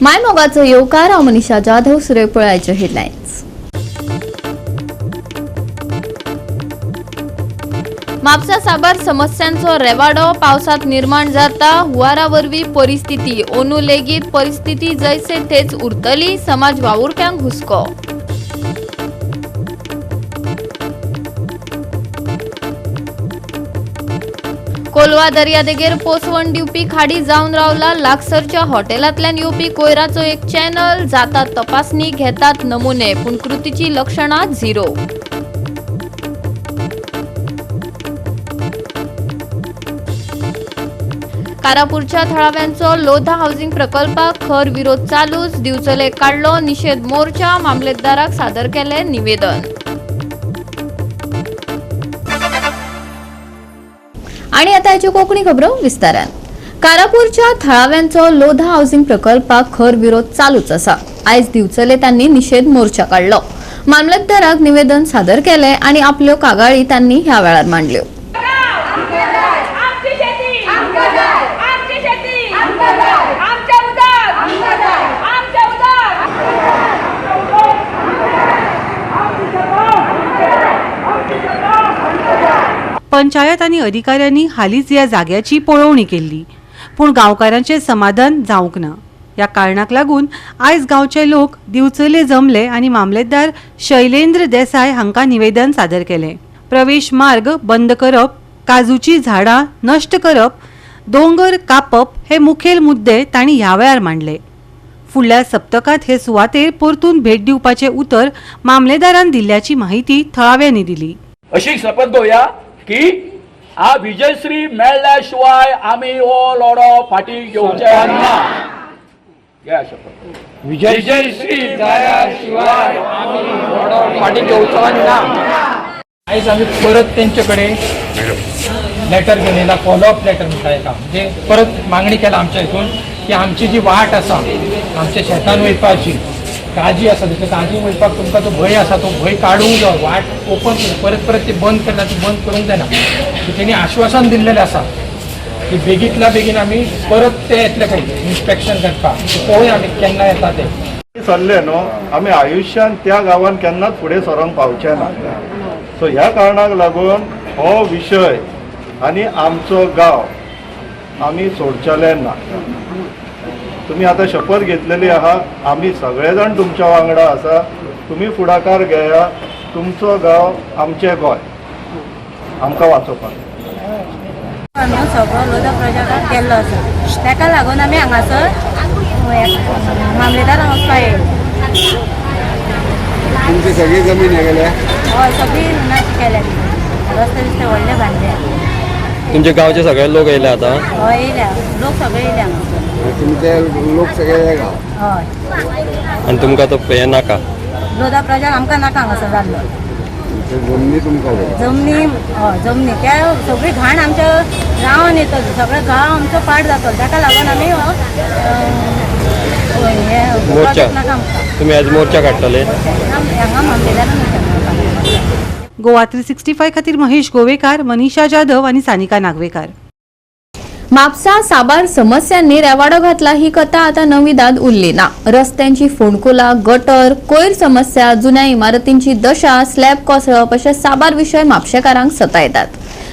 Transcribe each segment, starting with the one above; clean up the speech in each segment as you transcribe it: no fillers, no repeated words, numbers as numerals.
मायमोगाचो येवकार. हांव मनीषा जाधव. सुरे पळयाचे हेडलायन्स. म्हापसा साबार समस्यांचो रेवाडो. पावसात निर्माण जाता हुंवारा वरवीं परिस्थिती. अंदू लेगीत परिस्थिती जैसे तेच उरतली, समाज वावुरप्यांक हुस्को. कोलवा दर्यादेगेर पोसवण दिवपी खाडी जावन रावला लागसरच्या हॉटेलांतल्यान येवपी कोयराचो एक चॅनल. जातात तपासणी, घेतात नमुने, पूण कृतीची लक्षणां झिरो. कारापूरच्या थळाव्यांचो लोधा हाऊसिंग प्रकल्पाक खर विरोध चालूच. दिवचले काडलो निषेध मोर्चा, मामलेदाराक सादर केले निवेदन. आणि आता ह्याच्यो कोकणी खबरो विस्तारान. कारापूरच्या थळाव्यांचो लोधा हाऊसिंग प्रकल्पाक खर विरोध चालूच आसा. आयज दिवचले तांणी निषेध मोर्चा काडलो, मामलेदाराक निवेदन सादर केले आणि आपल्यो कागाळी तांणी ह्या वेळार मांडल्यो. आमची शेती, आमची शेती, आमचे उदक, आमचे उदक. पंचायत आनी अधिकाऱ्यांनी हालींच ह्या जाग्याची पळोवणी केल्ली, पूण गांवकारांचें समाधान जावंक ना. ह्या कारणाक लागून आयज गांवचे लोक दिवचले जमले आनी मामलेदार शैलेंद्र देसाय हांकां निवेदन सादर केलें. प्रवेश मार्ग बंद करप, काजूची झाडां नश्ट करप, दोंगर कापप हे मुखेल मुद्दे तांणी ह्या वेळार मांडले. फुडल्या सप्तकांत हे सुवातेर परतून भेट दिवपाचें उतर मामलेदारान दिल्ल्याची माहिती थळाव्यांनी दिली. अशी शपथ घेवया की आ विजयश्री मेळ्ळ्या शिवाय आमी हो लढो फाटी घेवचे ना. घ्या शपथ. विजयश्री जाया शिवाय आमी लढो फाटी घेवचो ना. आयज आमी परत तेंचे कडेन लेटर घेवन येयला, फॉलोअप लेटर म्हणटा हेका. म्हणजे परत मागणी केला आमच्या हितून की आमची जी वाट आसा, आमच्या शेतान वयपाची काजी आसा, तितून काजी वयपाक तुमकां तो भंय आसा, तो भंय काडूंक जाय. वाट ओपन, परत परत ती बंद करना, ती बंद करूंक जायना. तेणी आश्वासन दिल्लेलें आसा की बेगीतल्या बेगीन आमी परत ते येतले खंय इन्स्पेक्शन करपाक. पळोवया आमी केन्ना येता ते. सरले न्हू, आमी आयुश्यान त्या गांवान केन्नाच फुडें सरोंक पावचे ना. सो ह्या कारणाक लागून हो विशय आनी आमचो गांव आमी सोडचेले ना. तुमी आतां शपथ घेतलेली आहा, आमी सगळे जाण तुमच्या वांगडा आसा. तुमी फुडाकार घेया. तुमचो गांव आमचें गोंय आमकां वाचोवपाक. न्हू सगळो लोधा प्रोजेक्टाक गेल्लो आसा, ताका लागून आमी हांगासर मामलेदारांक वचपा येयले. तुमची सगळी जमीन हे गेल्या? हय, सगळी नश्ट केल्या, रस्ते बिस्ते व्हडले बांदले. तुमचे गावचे सगळे लोक येयले आता? हय, येयल्या, लोक सगळे येयले हांगासर. तुमचे लोक सगळे हे गाव? हय. आनी तुमकां तो हें नाका? लोधा प्रोजेक्ट आमकां नाका हांगासर जाल्लो. तुमची जमनी तुमकां जाय? जमनी, हय, जमनी. त्या सगळी घाण आमच्या गांवान येतली, सगळो गांव आमचो पाड जातलो. ताका लागून आमी हो हे मोर्चा. प्रोजेक्ट नाका आमकां. तुमी आयज मोर्चा काडटले? हांगा मामलेदारान. गोवा 365 खातीर महेश गोवेकार, मनीषा जाधव आनी सानिका नागवेकार. म्हापसा साबार समस्यांनी रेवाडो घातला ही कथा आता नवीदाद उरली ना. रस्त्यांची फोंडकुलां, गटर, कोयर समस्या, जुन्या इमारतींची दशा, स्लॅब कोसळप अशे साबार विशय म्हापशेकारांक सतायतात.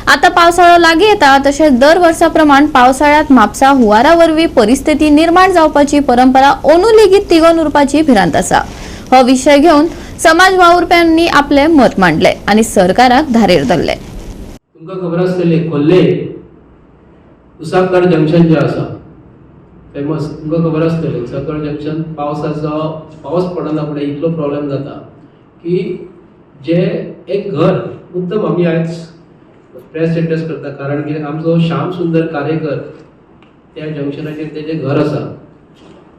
आता पावसाळो लागीं येता, तशेंच दर वर्सा प्रमाण पावसाळ्यात म्हापसा हुंवारा वरवीं परिस्थिती निर्माण जावपाची परंपरा अंदू लेगीत तिगोवन उरपाची भिरांत आसा. हो विशय घेवन समाज वावुरप्यांनी आपले मत मांडले आनी सरकाराक धारेर धरले. तुमकां खबर आसतलें, खोर्ले उसाकर जंक्शन जें आसा फेमस, तुमकां खबर आसतलें, उसाकर जंक्शन पावसाचो पावस पडना फुडें इतलो प्रॉब्लेम जाता की जे एक घर मुद्दम आमी आयज प्रेस एड्रेस करता, कारण कितें, आमचो श्याम सुंदर कारेकर त्या जंक्शनाचेर तेजें घर आसा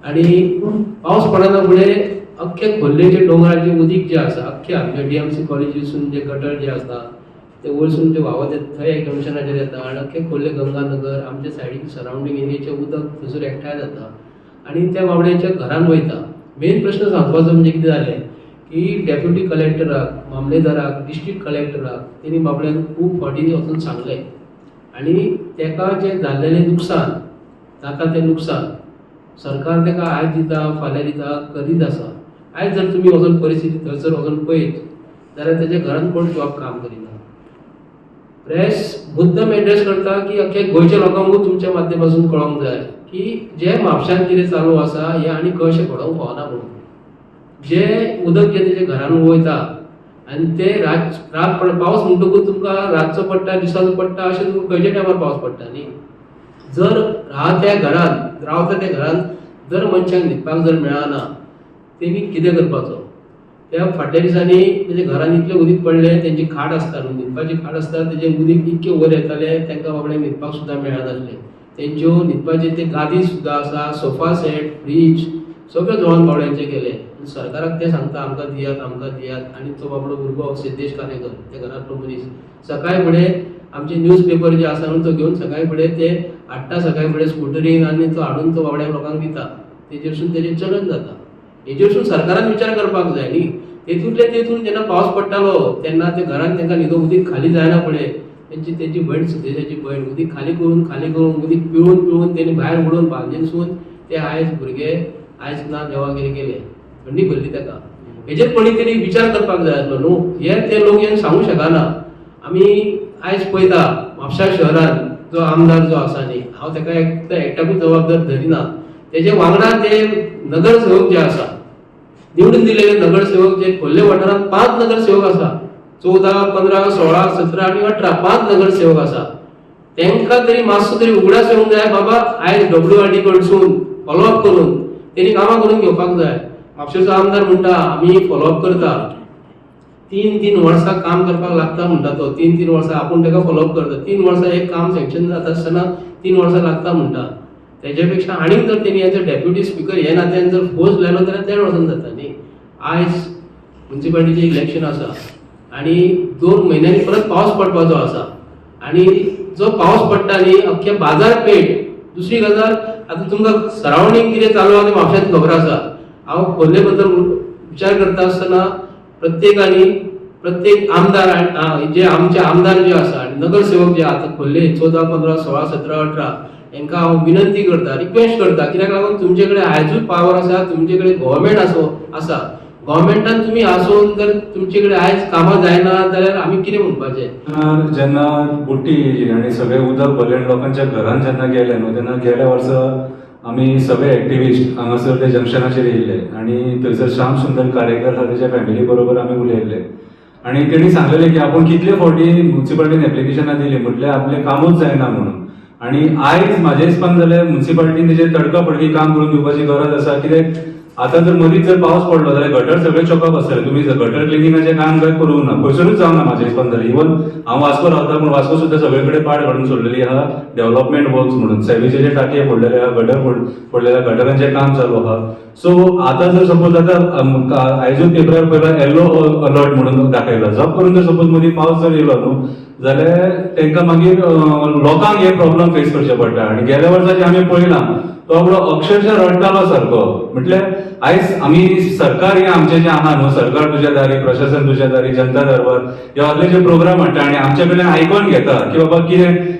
आनी पावस पडना फुडें अख्खे खोर्लेचे दोंगराचें उदीक जें आसा, अख्खे आमच्या डीएमसी कॉलेजीसून जे गटर जे आसा ते वयरसून जे व्हांवत येता, थंय एक जंक्शनाचेर येता आनी अख्खे खोर्ले, गंगानगर, आमच्या सायडीक सरावंडींग एरियेचें उदक थंयसर एकठांय जाता आनी त्या बाबड्याच्या घरान वयता. मेन प्रश्न सांगपाचो म्हणजे कितें जालें की डेप्युटी कलेक्टराक, मामलेदाराक, डिस्ट्रिक्ट कलेक्टराक तेणी बाबड्यान खूब फावटी वचून सांगलें आनी तेका जें जाल्लेलें नुकसान जाता तें नुकसान सरकार ताका आयज दिता फाल्यां दिता करीत आसा. आयज जर तुमी वचून परिस्थिती थंयसर वचून पळयत जाल्यार तेच्या घरान कोण जॉब काम करिना. प्रेस मुद्दम एड्रेस करता की अख्ख्या गोंयच्या लोकांकूय तुमच्या माध्यमासून कळोंक जाय की जे म्हापशान कितें चालू आसा हें आनी कशें घडोवंक फावना म्हणून. जे उदक जें तेच्या घरान वयता आनी ते रात रात पड पावस म्हणटकूच तुमकां रातचो पडटा दिसाचो पडटा अशें तुमकां खंयच्या टायमार पावस पडटा न्ही. जर रावता त्या घरान रावता त्या घरान जर मनशाक न्हिदपाक जर मेळना तेणी कितें करपाचो. त्या फाटल्या दिसांनी तेच्या घरान इतलें उदीक पडलें, तेंची खाट आसता न्हू न्हिदपाची खाट आसता, तेजें उदीक इतकें वयर येतालें तांकां बाबड्यांक न्हिदपाक सुद्दां मेळनासलें. तेंच्यो न्हिदपाचे ते गादी सुद्दां आसा, सोफा सेट, फ्रीज सगळें जळोवन बाबड्यांचें गेलें. सरकाराक ते सांगता आमकां दियात आमकां दियात आनी तो बाबडो भुरगो सिद्धेश कारेकर त्या घरांतलो मनीस सकाळी फुडें आमचे न्यूज पेपर जे आसा न्हू तो घेवन सकाळी फुडें ते हाडटा सकाळी फुडें स्कुटरीन आनी तो हाडून तो बाबड्या लोकांक दिता. तेजेरसून तेजें चलन जाता. हेजेरसून सरकारान विचार करपाक जाय न्ही. तेतूंतले तेतून जेन्ना पावस पडटालो तेन्ना ते घरान तांकां न्हिदो उदीक खाली जायना फुडें तेंची तेजी भयण सिद्धेशाची भयण उदीक खाली करून खाली करून उदीक पिळून पिळून तेणी भायर उडोवन बालदेनसून ते आयज भुरगे आयज ना देवा कितें गेले, थंडी भरली ताका. हेजेर कोणी तरी विचार करपाक जाय आसलो न्हू. हे ते लोक येवन सांगूंक शकना. आमी आयज पळयता म्हापशा शहरान जो आमदार जो आसा न्ही, हांव ताका एकट्याकूच जबाबदार धरिना, तेजे वांगडा ते नगरसेवक जे आसा निवडून दिलेले नगरसेवक जे खोर्ले वाठारांत 5 नगरसेवक आसा, 14, 15, 16, 17 आनी 18 5 नगरसेवक आसा. तांकां तरी मातसो तरी उगडास येवंक जाय बाबा आयज डब्ल्यू आर डी कडसून फॉलोअप करून तेणी कामां करून घेवपाक जाय. म्हापशेचो आमदार म्हणटा आमी फॉलोअप करता, 3-3 वर्सां काम करपाक लागता म्हणटा तो, 3-3 वर्सां आपूण ताका फॉलोअप करता, 3 वर्सां एक काम सँक्शन जाता आसतना 3 वर्सां लागता म्हणटा. तेजे पेक्षा आनीक जर तेणी एज अ डेप्युटी स्पिकर हे नात्यान जर फोर्स लायलो जाल्यार 1.5 वर्सान जाता न्ही. आयज मुन्सिपालिटीचें इलेक्शन आसा आनी 2 म्हयन्यांनी परत पावस पडपाचो आसा आनी जो पावस पडटा न्ही अख्ख्या बाजारपेठ. दुसरी गजाल आतां तुमकां सरावंडींग कितें चालू आसा तें म्हापश्यांत खबर आसा. हांव खोर्ले बद्दल विचार करता आसतना प्रत्येकानी प्रत्येक आमदार जे आमचे आमदार जे आसा आनी नगरसेवक जे आतां खोर्ले 14, 15, 16, 17, 18 हांकां हांव विनंती करता, रिक्वेस्ट करता, कित्याक लागून तुमचे कडेन आयजूय पावर आसा, तुमचे कडेन गव्हर्मेंट आसा, गव्हर्मेंटान तुमी आसून जर तुमचे कडेन आयज कामां जायना जाल्यार आमी कितें म्हणपाचें. जेन्ना बुट्टी येयली आनी सगळें उदक भरलें आनी लोकांच्या घरान जेन्ना गेलें न्हू तेन्ना गेल्या वर्सा आमी सगळे एक्टिविस्ट हांगासर ते जंक्शनाचेर येयल्ले आनी थंयसर श्याम सुंदर कारेकर आहा तेच्या फॅमिली बरोबर आमी उलयल्ले आनी तेणी सांगलेलें की आपूण कितले फावटी मुन्सिपालिटीन एप्लिकेशनां दिली म्हटल्यार आपलें कामूच जायना म्हणून. आनी आयज म्हाज्या हिसपान जाल्यार मुन्सिपालिटीन तेजेर तडका फडकी काम करून दिवपाची गरज आसा. कित्याक आतां जर मदींच जर पावस पडलो जाल्यार गटर सगळे चॉकअप आसतले. तुमी गटर क्लिनिंगाचें काम कांय करूंक ना, खंयसरूच जावना म्हाज्या हिसपान जाल्यार. इवन हांव वास्को रावता पूण वास्को सुद्दां सगळे कडेन पाड काडून सोडलेली आहा डेव्हलपमेंट वर्क्स म्हणून, सेवेजाचे टाकये पडलेले आहा, गटर पडलेले आहा, गटरांचें काम चालू आहा. सो आतां जर सपोज आतां आयजूच पेपरार पयला येल्लो अलर्ट म्हणून दाखयला, जप करून जर सपोज मदीं पावस जर येयलो न्हू जाल्यार तांकां मागीर लोकांक हे प्रॉब्लम फेस करचे पडटा. आनी गेल्या वर्सा जें आमी पळयलां तो बाबडो अक्षरशः रडटालो सारको. म्हटल्यार आयज आमी सरकार हे आमचें जें आहा न्हू, सरकार तुज्या दारी, प्रशासन तुज्या दारी, जनता दरबार हे असले जे प्रोग्राम हाडटा आनी आमच्या कडल्यान आयकोन घेता की बाबा कितें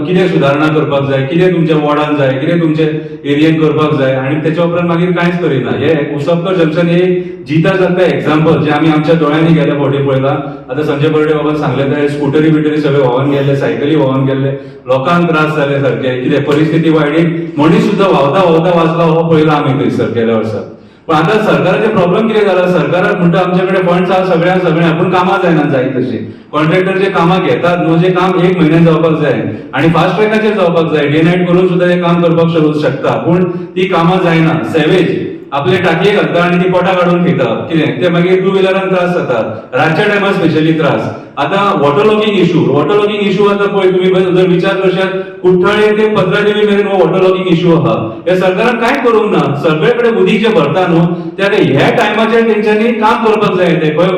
कितें सुदारणा करपाक जाय, कितें तुमच्या वॉर्डान जाय, कितें तुमचे एरियेन करपाक जाय, आनी तेच्या उपरांत मागीर कांयच करिना. हे उसपकर जंक्शन हे जिता जागता एग्जाम्पल जे आमी आमच्या दोळ्यांनी गेल्या फावटी पळयलां. आतां संजय बर्डे बाबान सांगलें ते स्कुटरी बिटरी सगळे व्हांवन गेल्ले, सायकली व्हांवन गेल्ले, लोकांक त्रास जाले सारके, कितें परिस्थिती वायट, मनीस सुद्दां व्हांवता व्हांवता वाचला हो पळयला आमी थंयसर गेल्या वर्सा. पण आतां सरकाराचे प्रॉब्लम कितें जाला, सरकाराक म्हणटा आमचे कडेन फंड्स आहा सगळ्यांक सगळें, पूण कामां जायना जाय तशी. कॉन्ट्रॅक्टर जे कामां घेतात न्हू, जे काम 1 म्हयन्यान जावपाक जाय आनी फास्ट ट्रॅकाचेर जावपाक जाय, डे नायट करून सुद्दां ते काम करपाक शकता, पूण ती कामां जायना. सेवेज आपले टाकये घालता आनी ती पोटां काडून थेयता, कितें ते मागीर टू व्हिलरांक त्रास जाता, रातच्या टायमार स्पेशली त्रास. आतां water logging issue, water logging issue आतां पळय तुमी जर विचार करशात कुठ्ठाळे ते पत्रादेवी मेरेन हो वॉटर लॉगिंग इशू आहा. हे सरकारान कांय करूंक ना, सगळे कडेन उदीक जें भरता न्हू ते आतां ह्या टायमाचेर तेंच्यांनी काम करपाक जाय. ते खंय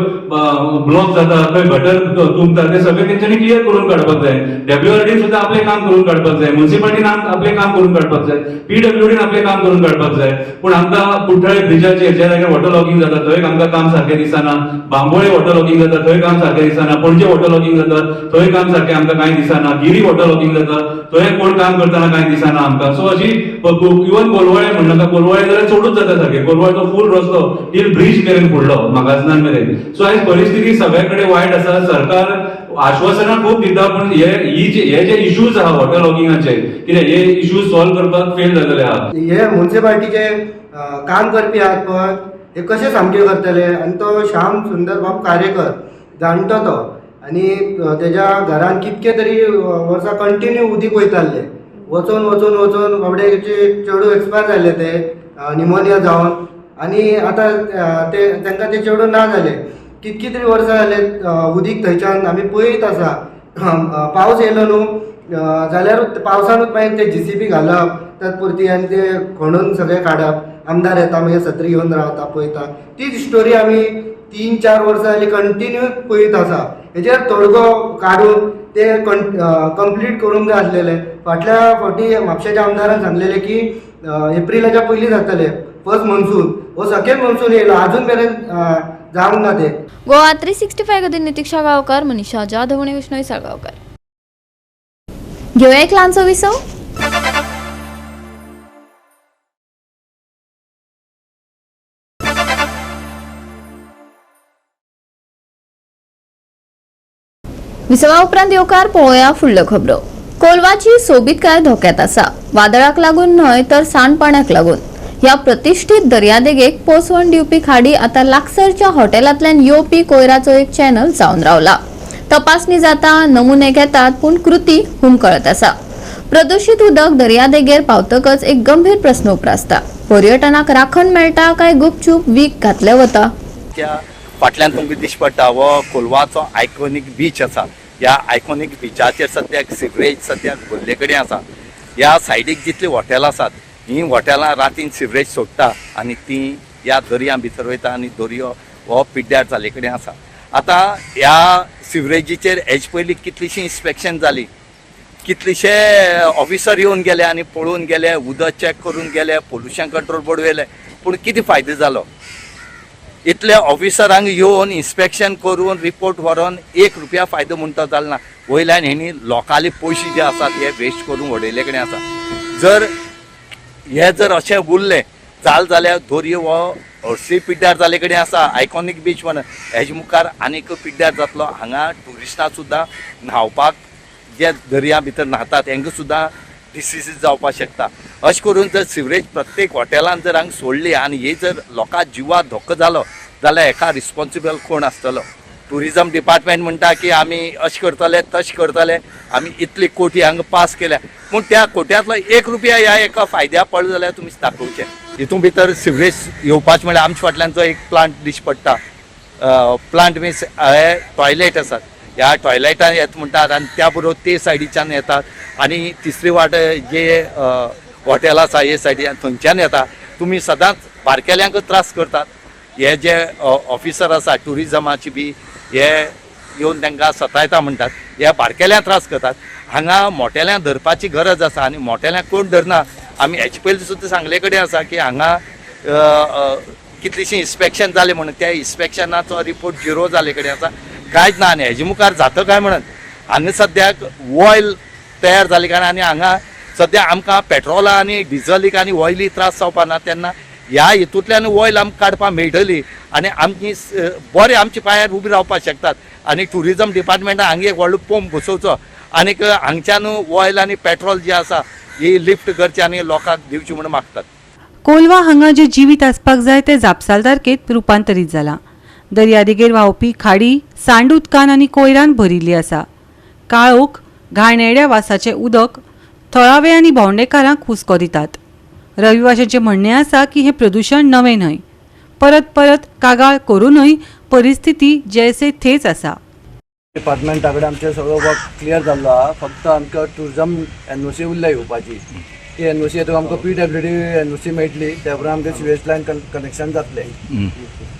ब्लॉक जाता, खंय गटर तुंबता, ते सगळे तेंच्यांनी क्लियर करून काडपाक जाय. डब्ल्यूआरडीन सुद्दां आपलें काम करून काडपाक जाय, मुन्सिपालिटीन आपलें काम करून काडपाक जाय, पीडब्ल्यूडीन आपलें काम करून काडपाक जाय. पूण आमकां कुठ्ठाळे ब्रिजाचेर ज्या जाग्यार वॉटर लॉगिंग जाता थंय आमकां काम सारकें दिसना, बांबोळे वॉटर लॉगिंग जाता थंय काम सारकें दिसना, पणजे वॉटर लॉगिंग जाता थंय काम सारकें आमकां कांय दिसना, गिरी वॉटर लॉगिंग जाता थंय थंय कोण काम करतना कांय दिसना आमकां. सो अशी इवन कोलवाळे म्हणनाका, कोलवाळे जाल्यार चडूच जाता सारकें. कोलवाळचो फूल रस्तो टील ब्रिज मेरेन फुडलो म्हागाजनान मेरेन. सो आयज परिस्थिती सगळे कडेन वायट आसा. सरकार आश्वासनां खूब दिता, पूण हे ही जे हे जे इश्यूज आहा वॉटर लॉगिंगाचे कितें, हे इश्यूज सॉल्व करपाक फेल जालेले आहा. हे म्युन्सिपाल्टीचे काम करपी आहात पळय, हे कशे सामके करतले? आनी तो श्याम सुंदर बाब कारेकर जाणटो तो, आनी तेज्या घरान कितके तरी वर्सां कंटिन्यू उदीक वयताले, वचोन वचोन वचोन बाबडे चेडूं एक्सपायर जाल्ले ते निमोनिया जावन, आनी आतां ते तांकां ते चेडूं ना जाले. कितकी तरी वर्सां जाले उदीक थंयच्यान आमी पळयत आसा. पावस येयलो न्हू जाल्यारूच पावसानूच मागीर ते जीसीबी घालप तात्पुरती आनी ते खणून सगळें काडप. आमदार येता, मागीर सत्री घेवन रावता, पळयता. तीच स्टोरी आमी 3-4 वर्सां जाली कंटिन्यू पळयत आसा. हेजेर तोडगो काडून ते कंप्लीट करूंक जाय आसलेले. फाटल्या फावटी म्हापशेच्या आमदारान सांगलेले की एप्रिलाच्या पयलीं जातले फर्स्ट मनसून. हो सेकंड मनसून येयलो, आजून मेरेन जावंक ना ते. गोवा 365 खातीर नितिक्षा गांवकार, मनीषा जाधव आनी विष्णू साळगांवकर. घेवया एक ल्हानसो विसव. विसवा उपरांत येवकार पळोवया फुडल्यो खबरो. कोलवाची सोबीतकाय धोक्यात आसा, वादळाक लागून न्हय तर सांडपाण्याक लागून. ह्या प्रतिष्ठित दर्यादेगेक पोसवण दिवपी खाडी आता लागसरच्या हॉटेलांतल्यान येवपी कोयराचो एक चॅनल जावन रावला. तपासणी जाता, नमुने घेतात, पूण कृती हुमकळत आसा. प्रदूषित उदक दर्यादेगेर पावतकच एक गंभीर प्रस्न उप्रासता, पर्यटनाक राखण मेळटा काय गुपचूप वीक घातले वता? त्या फाटल्यान तुमकां दिश्टी पडटा हो कोलवाचो आयकॉनीक बीच आसा. ह्या आयकॉनीक बिचाचेर सद्याक सिवरेज सद्याक भरले कडेन आसा. ह्या सायडीक जितलीं हॉटेलां आसात, हीं हॉटेलां रातीन सिवरेज सोडटा आनी ती ह्या दर्या भितर वयता आनी दर्यो हो पिड्ड्यार जाल्ले कडेन आसा. आतां ह्या सिवरेजीचेर हेजे पयलीं कितलीशीं इन्स्पेक्शन जाली, कितलेशे ऑफिसर येवन गेले आनी पळोवन गेले, उदक चॅक करून गेले, पोल्युशन कंट्रोल बोर्ड वयले, पूण कितें फायदो जालो? इतले ऑफिसरांक येवन इन्स्पेक्शन करून रिपोर्ट व्हरोन 1 रुपया फायदो म्हणटा जालो ना. वयल्यान हेणी लोकांले पयशे जे आसात हे वेस्ट करून वडयले कडेन आसा. जर हे जर अशें उरलें जाल जाल्यार दर्यो हो हरशी पिड्ड्यार जाल्ले कडेन आसा. आयकॉनीक बीच म्हणून हेजे मुखार आनीक पिड्ड्यार जातलो. हांगा ट्युरिस्टां सुद्दां न्हांवपाक जे दर्या भितर न्हातात हेंकां सुद्दां डिसिजीस जावपाक शकता. अशें करून जर सिवरेज प्रत्येक हॉटेलान जर हांगा सोडली आनी हे जर लोकां जिवाक धोको जालो जाल्यार हेका रिस्पोन्सिबल कोण आसतलो? ट्युरिजम डिपार्टमेंट म्हणटा की आमी अशें करतले तशें करतले, आमी इतली कोटी हांगा पास केल्या, पूण त्या कोट्यांतलो 1 रुपया ह्या एका फायद्या पडलो जाल्यार तुमी दाखोवचें. हितून भितर सिवरेज येवपाचें म्हणल्यार आमच्या फाटल्यान जो एक प्लांट दिश्टी पडटा, प्लांट मिन्स हे टॉयलेट आसात, ह्या टॉयलेटान येत म्हणटात आनी त्या बरोबर ते सायडीच्यान येतात आनी तिसरी वाट जे हॉटेल आसा हे सायडीच्यान थंयच्यान येता. तुमी सदांच बारकेल्यांक त्रास करतात. हे जे ऑफिसर आसा ट्युरिजमाची बी हे येवन तांकां सतायता म्हणटात, हे बारकेल्यांक त्रास करतात. हांगा मोटेल्यांक धरपाची गरज आसा आनी मोटेल्यांक कोण धरना. आमी हेचे पयलीं सुद्दां सांगले कडेन आसा की हांगा कितलीशीं इन्स्पेक्शन जालें म्हणून त्या इन्स्पेक्शनाचो रिपोर्ट झिरो जाले कडेन आसा, कांयच ना. आनी हेजे मुखार जाता काय म्हणून हांगा सद्याक ऑयल तयार जाले कारण आनी हांगा सद्या आमकां पेट्रोला आनी डिजलीक आनी ऑयली त्रास जावपा ना, तेन्ना ह्या हितूंतल्यान ऑयल आमकां काडपाक मेळटली आनी आमची बरें आमच्या पांयार उबी रावपाक शकतात. आनी ट्युरिजम डिपार्टमेंटान हांगा एक व्हडलो पंप बसोवचो आनीक हांगच्यान ऑयल आनी पेट्रोल जे आसा ही लिफ्ट करची आनी लोकांक दिवची म्हणून मागतात. कोलवा हांगा जे जिवीत आसपाक जाय ते जापसालदारकेत रुपांतरीत जाला. दर्यादेगेर व्हांवपी खाडी सांड उदकान आनी कोयरान भरिल्ली आसा. काळोख, घाणेरड्या वासाचें उदक थळावे आनी भोंवडेकारांक हुस्को दितात. रविवाशांचें म्हणणें आसा की हें प्रदूशण नवें न्हय, परत परत कागाळ करूनय परिस्थिती जैसे थेच आसा. डिपार्टमेंटा कडेन आमचें सगळो वर्क क्लियर जाल्लो आहा, फक्त आमकां टुरिजम एनओसी उरल्या येवपाची. ती एनओसी येतकच आमकां पीडब्ल्यूडी एनओसी मेळटली, त्या उपरांत आमकां सिवेज लायन कनेक्शन जातलें.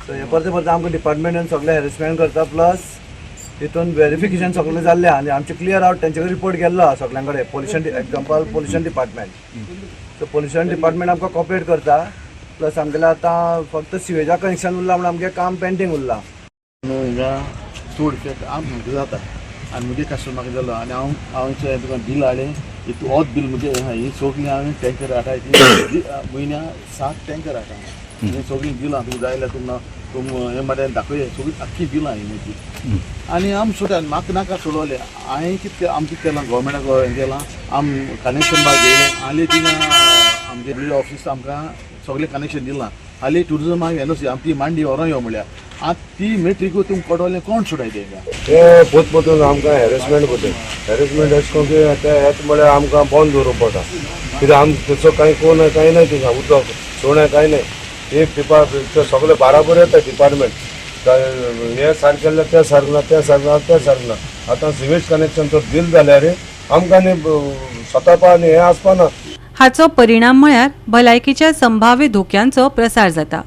सो हें परते परते आमकां डिपार्टमेंटान सगळें हॅरेसमेंट करता, प्लस तितून वेरिफिकेशन सगळें जाल्लें आहा आनी आमचें क्लियर आवट तेंचे कडेन रिपोर्ट गेल्लो आहा सगळ्यां कडेन. Pollution example pollution department, so pollution department आमकां कॉपरेट करता, प्लस आमगेलें आतां फक्त सिवेजा कनेक्शन उरलां म्हणून आमगें काम पेंडींग उरलां. न्हू हिंगा चड इफेक्ट आमकां जाता आनी मुगे कस्टमराक जालो आनी हांव हांव तुका बील हाडलें. होच बील म्हणजे ही सगळीं हांवें टँकर हाडटा, ती म्हयन्या 7 टँकर हाडटा. ही सगळीं बिलां तुका जाय जाल्यार तुमकां तुम हे मड्यान दाखय, सगळीं आख्खी बिलां ही म्हजी. आनी आम सोडटा, म्हाका नाका सोडवलें. हांवें कितें आम कितें केलां, गव्हर्मेंटाक हें केलां, आम कनेक्शन बाग घेयलें. हालीं थिंगा आमगे ऑफिस आमकां सगळें कनेक्शन दिलां. हालीं ट्युरिजमाक एनओसी आम ती मांडी व्हरोन यो म्हळ्यार आतां ती मेट्रिकू तुमकां कळटलें कोण सोडाय तेंकां. ते पोत पोतून आमकां हॅरेसमेंट करता. हॅरेसमेंट अशें करून की ते येता म्हळ्यार आमकां बंद दवरूंक पडटा. कित्याक आम थंयसर कांय कोण कांय ना, थिंगा उदक सोणें कांय ना. एक डिपार्ट सगळे बाराबर येता डिपार्टमेंट, हे सारकें जाल्यार तें सारकें ना, तें सारकें ना, तें सारकें ना. आतां सिवेज कनेक्शन जर दिलें जाल्यार आमकां न्ही सतापा आनी हें आसपा ना. हाचो परिणाम म्हळ्यार भलायकेच्या संभाव्य धोक्यांचो प्रसार जाता.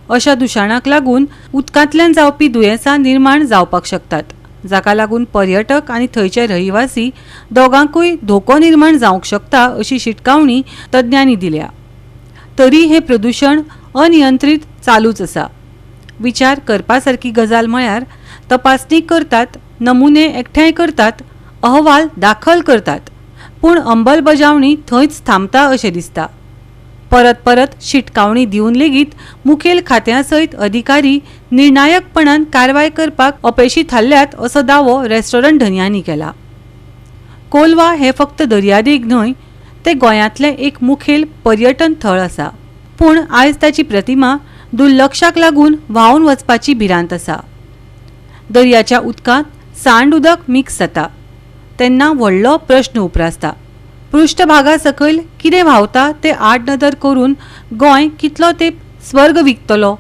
अशा दुशणाक लागून उदकांतल्यान जावपी दुयेंसां निर्माण जावपाक शकतात, जाका लागून पर्यटक आनी थंयचे रहिवासी दोगांकूय धोको निर्माण जावंक शकता अशी शिटकावणी तज्ञांनी दिल्या. तरी हें प्रदुशण अनियंत्रीत चालूच आसा. विचार करपा सारकी गजाल म्हळ्यार तपासणी करतात, नमुने एकठांय करतात, अहवाल दाखल करतात, पूण अंमलबजावणी थंयच थांबता अशें दिसता. परत परत शिटकावणी दिवन लेगीत मुखेल खात्यां सयत अधिकारी निर्णायकपणान कारवाय करपाक अपेशी थारल्यात असो दावो रेस्टॉरंट धनयांनी केला. कोलवा हें फक्त दर्यादेग न्हय, तें गोंयांतलें एक मुखेल पर्यटन थळ आसा. पूण आयज ताची प्रतिमा दुर्लक्षाक लागून व्हांवन वचपाची भिरांत आसा. दर्याच्या उदकांत सांड उदक मिक्स जाता तेन्ना व्हडलो प्रश्न उप्रासता. पृष्ठभागा सकयल कितें व्हांवता तें आडनदर करून गोंय कितलो तेंप स्वर्ग विकतलो?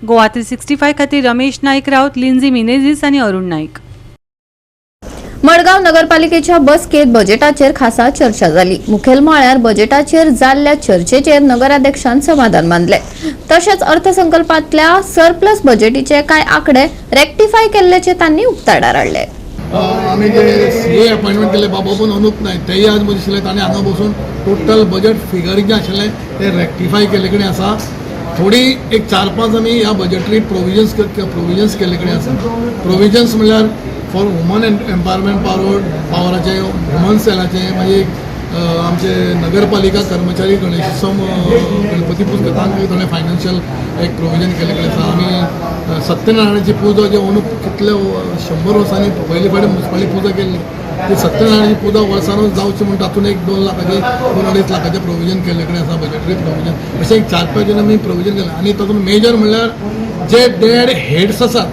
गोवा 365 खातीर रमेश नायक रावत, लिंझी मिनेझीस आनी अरुण नायक. मडगांव नगरपालिकेच्या बसकेत बजेटाचेर खासा चर्चा जाली. मुखेल म्हळ्यार बजेटाचेर जाल्ल्या चर्चेचेर नगराध्यक्षान समाधान मानले. तशेंच अर्थसंकल्पांतल्या सरप्लस बजेटीचे कांय आंकडे रेक्टिफाय केल्ल्याचे तांणी उक्ताडार हाडले. आमी जे सीए अपॉयंटमेंट केले बाबून अनुप नायक, तेय आज म्हजे दिसले. ताणें हांगा बसून टोटल बजेट फिगर जे आशिल्लें ते रेक्टिफाय केल्ले कडेन आसा. थोडी एक 4-5 आमी ह्या बजेटरी प्रोविजन्स केल्ले कडेन आसा. प्रोविजन्स म्हणल्यार फॉर वुमन एम्पावरमेंट पावराचे, वुमन सेलाचे, मागीर आमचे नगरपालिका कर्मचारी गणेशोत्सव, गणपती पुजा, तांकां थोडे फायनान्शियल एक प्रोविजन केल्ले कडेन आसा. आमी सत्यनारायणाची पुजा जे अंदू कितले 100 वर्सांनी पयले फावटी मुन्सिपालिटी पुजा केल्ली, ती सत्यनारायणाची पुजा वर्सानूच जावची म्हूण तातूंत एक 2 लाखाचे, 2-2.5 लाखाचें प्रोविजन केल्ले कडेन आसा, बजेटरी प्रोविजन. अशें एक 4-5 आमी प्रोविजन केलें. आनी तातूंत मेजर म्हणल्यार जे डेड हेड्स आसात,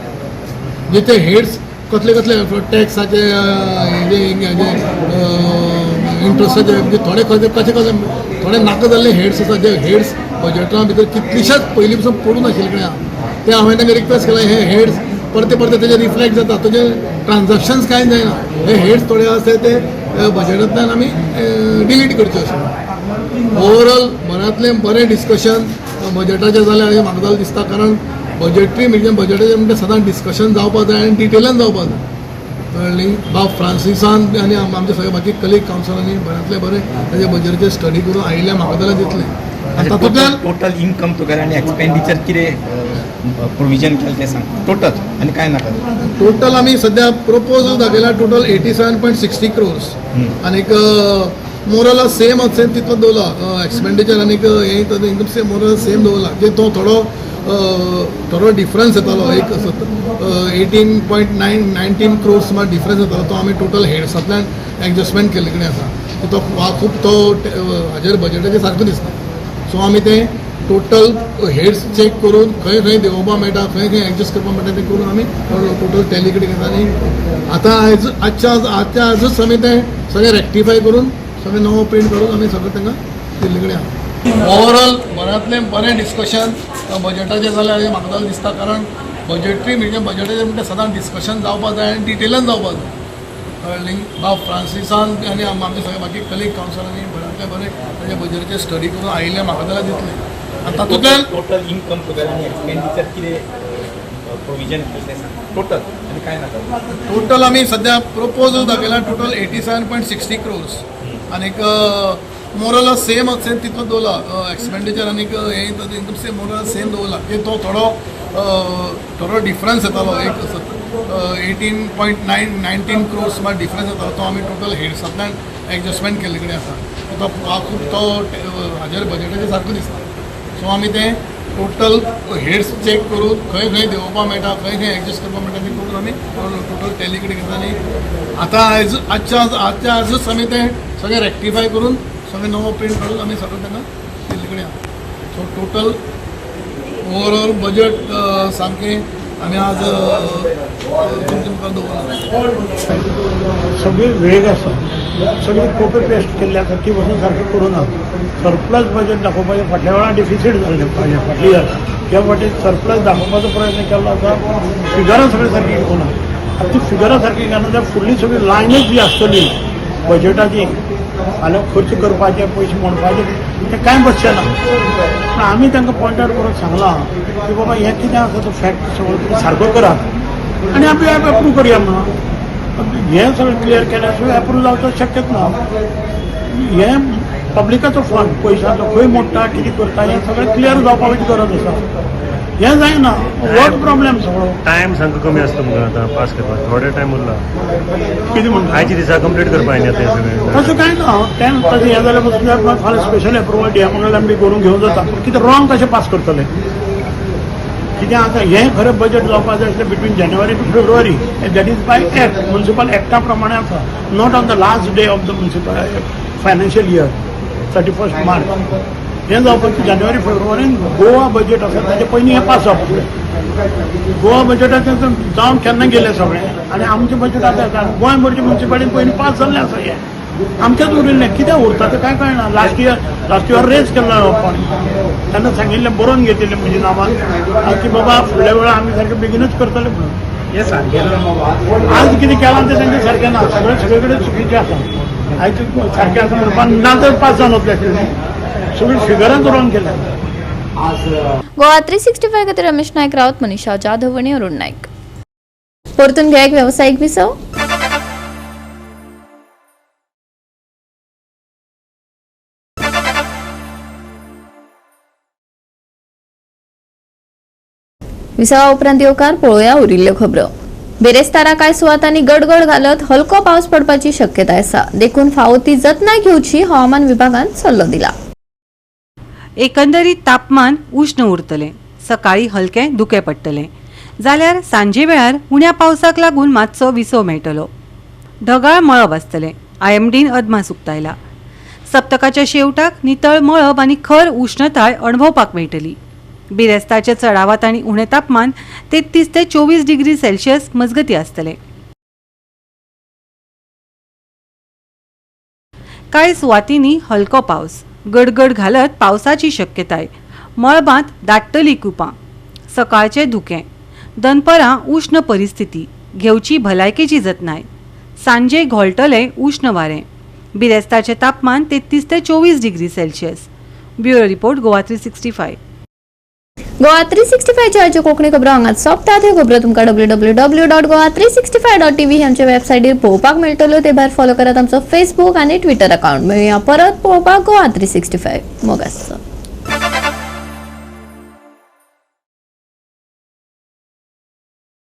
जे ते हेड्स कसले कसले टॅक्साचे, हेजे इंट्रस्टाचे, म्हणजे थोडे कशे कशे कशे थोडे नाका जाल्ले हेड्स आसा, जे हेड्स बजेटा भितर कितलीशेच पयलीं पसून पडून आशिल्ले कडेन आहा, ते हांवें तांकां रिक्वेस्ट केला, हे हेड्स परते परते तेजे रिफ्लेक्ट जाता, तेजे ट्रान्जॅक्शन्स कांय जायना, हे हेड्स थोडे आसा ते बजेटांतल्यान आमी डिलीट करचे अशें. ओवरऑल बऱ्यांतलें बरें डिस्कशन बजेटाचें जालें अशें म्हाका जाल्यार दिसता, कारण बजेटरी म्हणजे बजेटाचें म्हणटा सदांच डिस्कशन जावपा जाय आनी डिटेलान जावपा जाय, कळ्ळें न्ही? बाब फ्रांसिसान आनी आमचे सगळे बाकी कलीग कावन्सिलरांनी बऱ्यांतलें बरें ताजे बजेटाचेर स्टडी करून आयिल्लें म्हाका जाल्यार दितलें. आनी तातूंतल्यान टोटल इन्कम तुगेलें आनी एक्सपेंडिचर कितें प्रोविजन केलें तें सांग टोटल, आनी कांय नाका. टोटल आमी सध्या प्रपोज दाखयला टोटल 87.60 क्रोर्स आनीक मोरल सेम सेम तितलो दवरला एक्सपेंडिचर आनीक हें इन्कम सेम मोरल सेम दवरला. जे तो थोडो थोडो डिफरन्स येतालो, एक 18.9 19 क्रोर्स मात डिफरन्स येतालो, तो आमी टोटल हेड्सांतल्यान एडजस्टमेंट केल्ले कडेन आसा. तो खूब तो हाजेर बजेटाचेर सारको दिसना, सो आमी ते टोटल हेड्स चॅक करून खंय खंय देंवोवपाक मेळटा, खंय खंय एडजस्ट करपाक मेळटा तें करून आमी टोटल टॅली कडेन घेता. आनी आतां आयज आजच्या आज आजच्या आजच आमी तें सगळें रेक्टिफाय करून सगळें नवो प्रिंट करून आमी सगळें तांकां दिल्ले कडेन आहा. ओवरऑल बऱ्यांतलें बरें डिस्कशन बजेटाचें जालें अशें म्हाका जाल्यार दिसता, कारण बजेटरी म्हणजे बजेटाचें म्हणटा सदांच डिस्कशन जावपा जाय आनी डिटेलान जावपा जाय, कळ्ळें न्ही? बाब फ्रांसिसान आनी आमचे सगळे बाकी कलीग कावन्सिलरांनी बऱ्यांतलें बरें ताजे बजेटाचेर स्टडी करून आयिल्लें म्हाका जाल्यार दितलें. आनी तातूंतल्यान टोटल इन्कम तुगेलें आनी एक्सपेंडिचर कितें प्रोविजन केलें तें सांग टोटल, आनी कांय नाका. टोटल आमी सध्या प्रपोज दाखयला टोटल 87.60 क्रोर्स आनीक मोरल सेम सेम तितलो दवरला एक्सपेंडिचर आनीक हें इन्कम सेम मोरल सेम दवरला. जे तो थोडो थोडो डिफरन्स येतालो, एक 18.9 19 क्रोर्स मात डिफरन्स येतालो, तो आमी टोटल हेड्सांतल्यान एडजस्टमेंट केल्ले कडेन आसा. तो खूब तो हाजेर बजेटाचेर सारको दिसता. सो आमी तें टोटल हेड्स चॅक करून खंय खंय देंवोवपाक मेळटा, खंय खंय एडजस्ट करपाक मेळटा तें करून आमी टोटल टॅली कडेन घेता आनी आतां आयज आजच्या आजच आमी तें सगळें रेक्टिफाय करून सगळें नवो प्रिंट काडून आमी सगळें तांकां दिल्ले कडेन आसा. सो टोटल ओवरऑल बजेट सामकें आमी आज तुमच्या मुखार दवरलां. सगळी वेग आसा, सगळी कॉपी पेस्ट केल्ली आसा, ती वचून सारकें करूं ना. सरप्लस बजेट दाखोवपाचें फाटल्या वेळार डिफिसीट जाल्लें फाटल्या इयर, ह्या फावटी सरप्लस दाखोवपाचो प्रयत्न केल्लो आसा. फिगरां सगळीं सारकीं घेवना. आतां ती फिगरां सारकीं घेना जाल्यार फुडली सगळी लायनूच जी आसतली बजेटाची, फाल्यां खर्च करपाचे पयशे म्हणपाचे तें कांय बसचें ना. पूण आमी तांकां पॉयंट आवट करून सांगलां की बाबा हें कितें आसा तो फॅक्ट सगळो तुमी सारको करात आनी आमी एप्रूव करुया म्हणून. हें सगळें क्लियर केल्यार सगळें एप्रूव जावचो शक्यच ना. हें पब्लिकाचो फंड पयशाचो खंय मोडटा कितें करता हें सगळें क्लियर जावपाची गरज आसा. हें जायना होच प्रॉब्लेम सगळो. टायम सामको कमी आसता तुमकां आतां पास करपाक, थोडे टायम उरला. कितें म्हणटा आयच्या दिसा कंप्लीट करपाक जाय आतां हें सगळें. तशें कांय ना, टायम तशें हें जाल्यार पसून फाल्यां स्पेशल एप्रुवल डी एमा कडल्यान बी करून घेवंक जाता. पूण कितें रॉंग कशें पास करतले कितें आतां हें खरें बजेट जावपाक जाय आसलें between January to February, that is by act, municipal एक्टा प्रमाणे आसा, not on the last day of the municipal financial year 31 March. हें जावपाचें जानेवारी फेब्रुवारीन गोवा बजेट आसा ताचे पयलीं हें पास जावपाक जाय. गोवा बजेटाचें जावन केन्ना गेलें सगळें आनी आमचें बजेट आतां येता. गोंय भरचे म्युनिसिपालिटीन पयलीं पास जाल्लें आसा, हें आमचेंच उरिल्लें. कितें उरता तें कांय कळना. लास्ट इयर रेज केल्लो हो फंड, तेन्ना सांगिल्लें बरोवन घेतिल्लें म्हज्या नांवान की बाबा फुडल्या वेळार आमी सारकें बेगीनूच करतले म्हणून. हें सारकें आज कितें केलां तें तेंचें सारकें ना, सगळें सगळे कडेन चुकीचें आसा. आयज सारकें आसा म्हणपाक ना तर पास जावन वतलें आशिल्लें, सगळीं फिगरांच रॉंग केल्या. गोवा 365 खातीर रमेश नायक रावत, मनीषा जाधव आनी अरुण नायक. परतून घ्या एक वेवसायीक विसव. विसवा उपरांत येवकार पळोवया उरिल्ल्यो खबरो. बेरेस्तारा कांय सुवातांनी गडगड घालत हलको पावस पडपाची शक्यताय आसा, देखून फावो ती जतनाय घेवची हवामान विभागान सल्लो दिला. एकंदरीत तापमान उश्ण उरतलें, सकाळी हलकें धुकें पडटलें, जाल्यार सांजे वेळार उण्या पावसाक लागून मातसो विसव मेळटलो. ढगाळ मळब आसतलें, आयएमडीन अदमास उक्तायला. सप्तकाच्या शेवटाक नितळ मळब आनी खर उश्णताय अणभवपाक मेळटली. बिरेस्ताच्या चडावात आनी उणें तापमान 33 ते 24 डिग्री सेल्सियस मजगती आसतलें. कांय सुवातींनी हलको पावस, गडगड घालत पावसाची शक्यताय. मळबांत दाट्टली कुपां, सकाळचें धुकें, दनपरां उश्ण परिस्थिती, घेवची भलायकेची जतनाय. सांजे घोळटलें उश्ण वारें. बिरेस्ताचें तापमान 33 ते 24 degree Celsius. Bureau report, Goa 365. Goa 365 आयच्यो कोंकणी खबरो हांगाच सोंपतात. ह्यो खबरो तुमकां www.goa365.tv आमच्या वेबसायटीर पळोवपाक मेळटल्यो. ते भायर फॉलो करात आमचो फेसबूक आनी ट्विटर अकाउंट. मेळुया परत पळोवपाक गोवा 365. मोग आसचो.